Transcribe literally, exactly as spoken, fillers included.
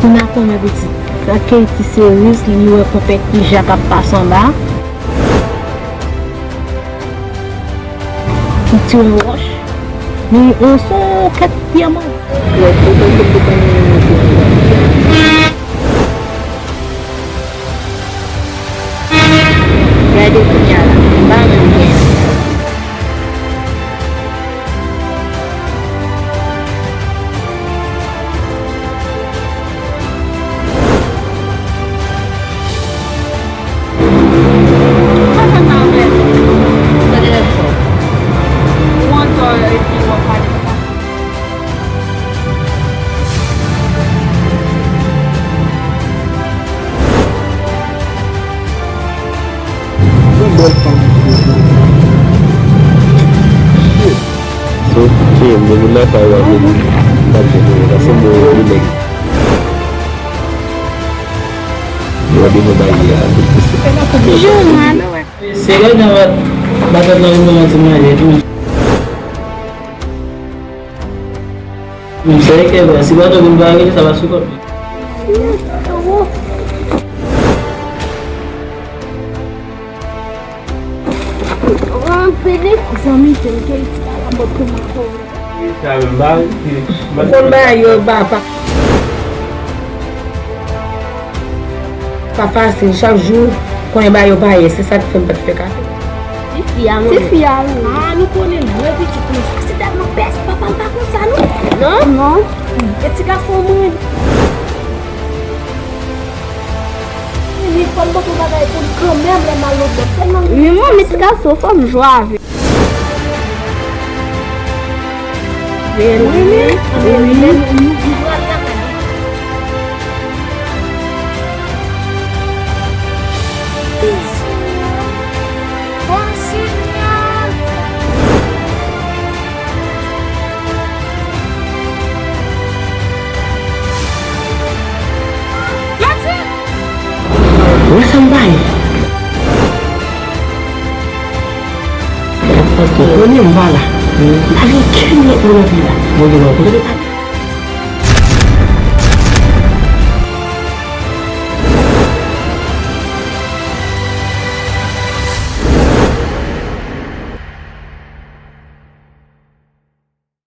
Ou nan konbyen pitit? Sa Katie Cerise, li wè konpè ki jan k ap pase anba. Li tire yon wòch. Li yon son kèk pye mango. Gade kounye a la, m pa menm gen. Yon bèl fanm. Shit. So, ke m depi lakay ou ap vin, m pa t jwenn ou, paske m wè ou pi nèg. Ou ap vin bay li a. Jouma. Se lè nan bat, bat nan yon moman ti manje tou. Menm sa e kè vre, si bato vin pa rele, sa pa sou kòb li. Zanmi, te m te ti pa la bòt pou m akò. Sa menm ba, ou konn bagay yo, ba, pa. Pa fasil, chak jou, konnen ba yo pa ye, se sa k fè m pa t fè kafe. Ti fi a, non. Ti fi a, wi. Ah, nou konnen mwen pitit mwen, sa se tèlman pès, papa m pa konn sa, non. Non? Non. E ti gason mwen. Li fò m pote yon bagay pou l kanmenm, lè m al lòt bò, tèlman. Wi, manmi, ti gason, fò m jwe avè l. Wi, wi, wi, wi. Wè sa m pa ye. Paske konnen m pa la. Pa gen okenn lòt moun antre la. Mwen gen lòt moun.